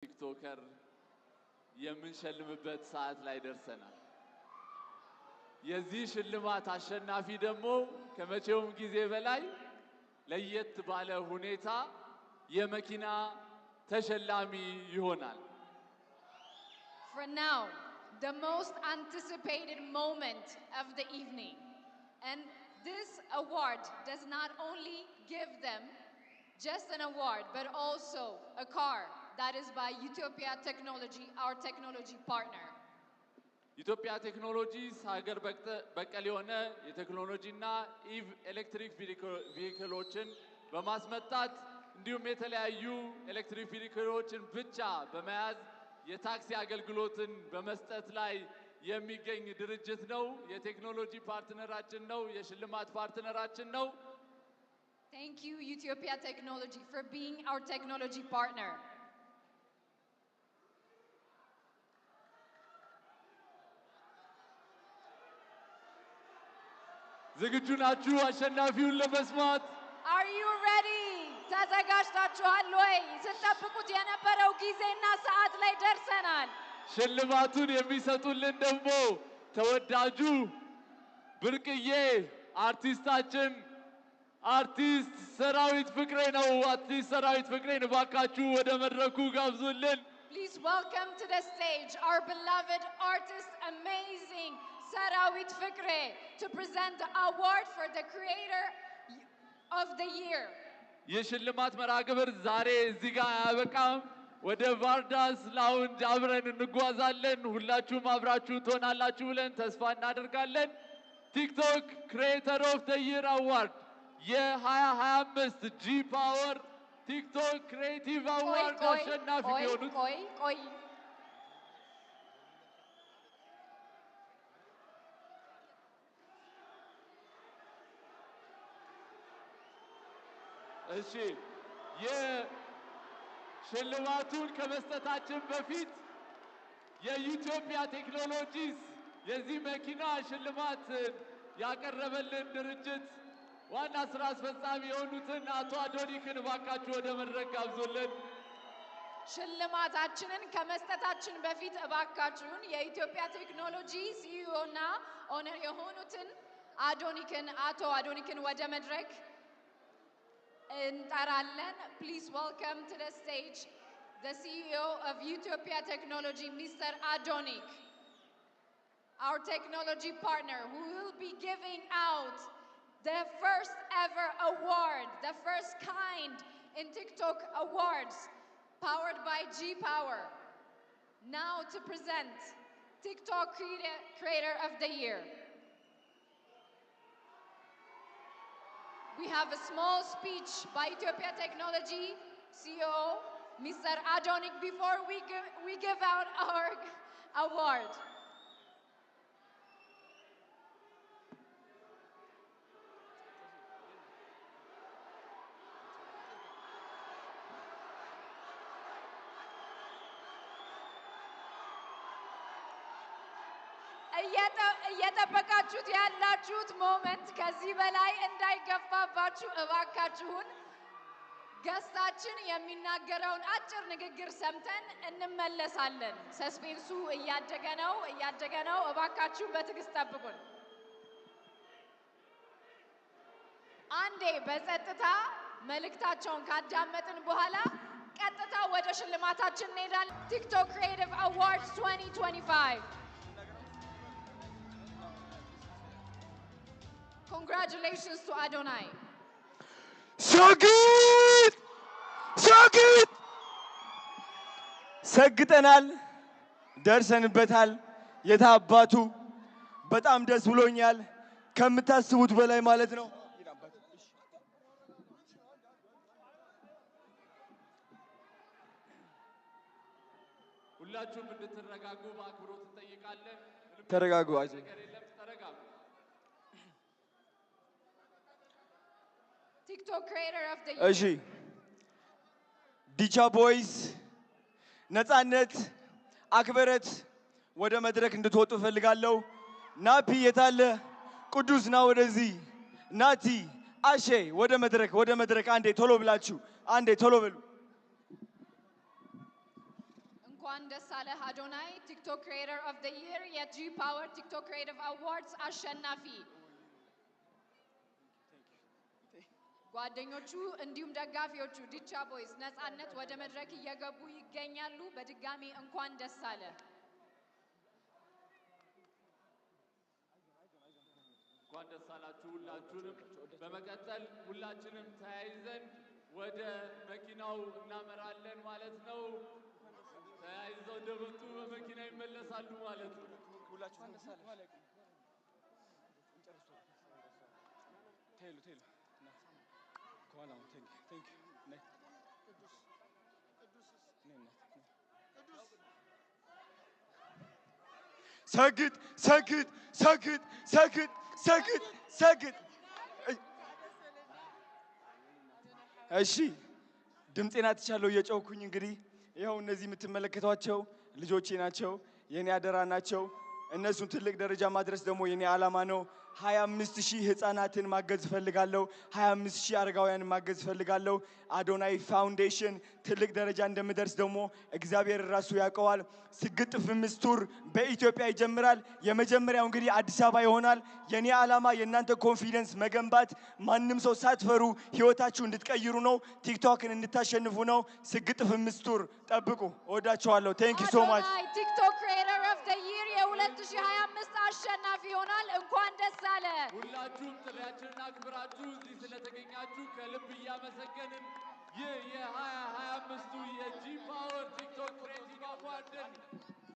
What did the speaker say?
TikToker የምንሸልምበት ሰዓት ላይ ደርሰናል። የዚህ ሽልማት አሸናፊ ደግሞ ከመቼውም ጊዜ በላይ ለየት ባለ ሁኔታ የመኪና ተሸላሚ ይሆናል። For now, the most anticipated moment of the evening. And this award does not only give them just an award, but also a car that is by Utopia Technology, our technology partner. ኢትዮጵያ ቴክኖሎጂስ ሀገር በቀል የሆነ የቴክኖሎጂና EV electric vehicle ኦችን በማስመጣት እንዲሁም የተለያዩ electric vehicle ኦችን ብቻ በመያዝ የታክሲ አገልግሎትን በመስጠት ላይ የሚገኝ ድርጅት ነው። የቴክኖሎጂ partner ኣችን ነው። የሽልማት partner ኣችን ነው። Thank you, Utopia Technology, for being our technology partner. ዝግጁ ናችሁ አሸናፊውን ለመስማት? Are you ready? ተዘጋጅታችኋል ወይ? ስትጠብቁት የነበረው ጊዜና ሰዓት ላይ ደርሰናል። ሽልማቱን የሚሰጡልን ደግሞ ተወዳጁ ብርቅዬ አርቲስታችን አርቲስት ሰራዊት ፍቅሬ ነው። አርቲስት ሰራዊት ፍቅሬን እባካችሁ ወደ መድረኩ ጋብዙልን። Please welcome to the stage our beloved artist, amazing Serawit Fikre, to present the award for the Creator of the Year. ይህ ሽልማት መርሃ ግብር ዛሬ እዚህ ጋር አያበቃም። ወደ ቫርዳስ lounge አብረን እንጓዛለን። ሁላችሁም አብራችሁ ትሆናላችሁ ብለን ተስፋ እናደርጋለን። TikTok Creator of the Year Award የ2025 G Power TikTok Creative ቆይ Award ቆይ አሸናፊ ቆይ የሆኑት ቆይ ቆይ። እሺ፣ የሽልማቱን ከመስጠታችን በፊት የኢትዮጵያ ቴክኖሎጂስ የዚህ መኪና ሽልማት ያቀረበልን ድርጅት ዋና ስራ አስፈጻሚ የሆኑትን አቶ አዶኒክን እባካችሁ ወደ መድረክ ጋብዙልን። ሽልማታችንን ከመስጠታችን በፊት እባካችሁን የኢትዮጵያ ቴክኖሎጂ CEO እና owner የሆኑትን አዶኒክን፣ አቶ አዶኒክን ወደ መድረክ እንጠራለን። Please welcome to the stage the CEO of Utopia Technology, Mr. Adonik, our technology partner, who will be giving out the first ever award, the first kind in TikTok awards, powered by G Power. Now to present TikTok Creator of the Year. We have a small speech by Utopia Technology CEO, Mr. Adonik, before we give out our award. እየጠበቃችሁት ያላችሁት moment ከዚህ በላይ እንዳይገፋባችሁ እባካችሁን guest ኣችን የሚናገረውን አጭር ንግግር ሰምተን እንመለሳለን። Suspense ኡ እያደገ ነው፣ እያደገ ነው። እባካችሁን በትዕግስት ጠብቁን። አንዴ በጸጥታ መልእክታቸውን ካዳመጥን በኋላ ቀጥታ ወደ ሽልማታችን እንሄዳለን። TikTok Creative Awards 2025. Congratulations to Adonai. ሰግጥ ሰግጥ፣ ሰግጠናል፣ ደርሰንበታል። የታባቱ በጣም ደስ ብሎኛል፣ ከምታስቡት በላይ ማለት ነው። ሁላችሁም እንድትረጋጉ በአክብሮት እንጠይቃለን። ምንም ተረጋጉ። አይዞህ። ነገር የለም፣ ተረጋጉ። TikTok Creator of the Year. እሺ፣ ዲቻ Boys፣ ነፃነት፣ አክበረት ወደ መድረክ እንድትወጡ እፈልጋለሁ። ናፒ የታለ? ቅዱስ ና ወደዚህ። ናቲ፣ አሼ ወደ መድረክ፣ ወደ መድረክ። አንዴ ቶሎ ብላችሁ፣ አንዴ ቶሎ በሉ። እንኳን ደስ አለህ አዶናይ፣ TikTok Creator of the Year የ G Power TikTok Creative Awards አሸናፊ። ጓደኞቹ እንዲሁም ደጋፊዎቹ ዲቻ Boys፣ ነፃነት ወደ መድረክ እየገቡ ይገኛሉ። በድጋሚ እንኳን ደስ አለህ። እንኳን ደስ አላችሁ ሁላችሁንም። በመቀጠል ሁላችንም ተያይዘን ወደ መኪናው እናመራለን ማለት ነው። ተያይዘው እንደመጡ በመኪና ይመለሳሉ ማለት ነው። ቴሉ ቴሉ ከኋላ ነው። Thank thank ነይ ነይ እናት ነይ። ሰግጥ ሰግጥ ሰግጥ ሰግጥ ሰግጥ ሰግጥ። እሺ፣ ድምፄን አጥቻለሁ እየጮህኩኝ። እንግዲህ ይኸው እነዚህ የምትመለከቷቸው ልጆቼ ናቸው፣ የኔ አደራ ናቸው። እነሱን ትልቅ ደረጃ ማድረስ ደግሞ የኔ ዓላማ ነው። 25 ሺህ ህፃናትን ማገዝ እፈልጋለሁ። 25 ሺህ አረጋውያንን ማገዝ እፈልጋለሁ። አዶናይ Foundation ትልቅ ደረጃ እንደምደርስ ደግሞ እግዚአብሔር ራሱ ያውቀዋል። ስግጥ ፍምስ tour በኢትዮጵያ ይጀምራል። የመጀመሪያው እንግዲህ አዲስ አበባ ይሆናል። የኔ ዓላማ የእናንተ confidence መገንባት፣ ማንም ሰው ሳትፈሩ ህይወታችሁ እንድትቀይሩ ነው። TikTok ን እንድታሸንፉ ነው። ስግጥ ፍምስ tour ጠብቁ። እወዳችኋለሁ። Thank you so much። አዶናይ TikTok Creator of the Year የ2025 አሸናፊ ይሆናል። እንኳን ደስ አለህ። ሁላችሁም ጥሪያችንን አክብራችሁ እዚህ ስለተገኛችሁ ከልብ እያመሰገንን ይህ የ2025ቱ የ G Power TikTok Creative Award ን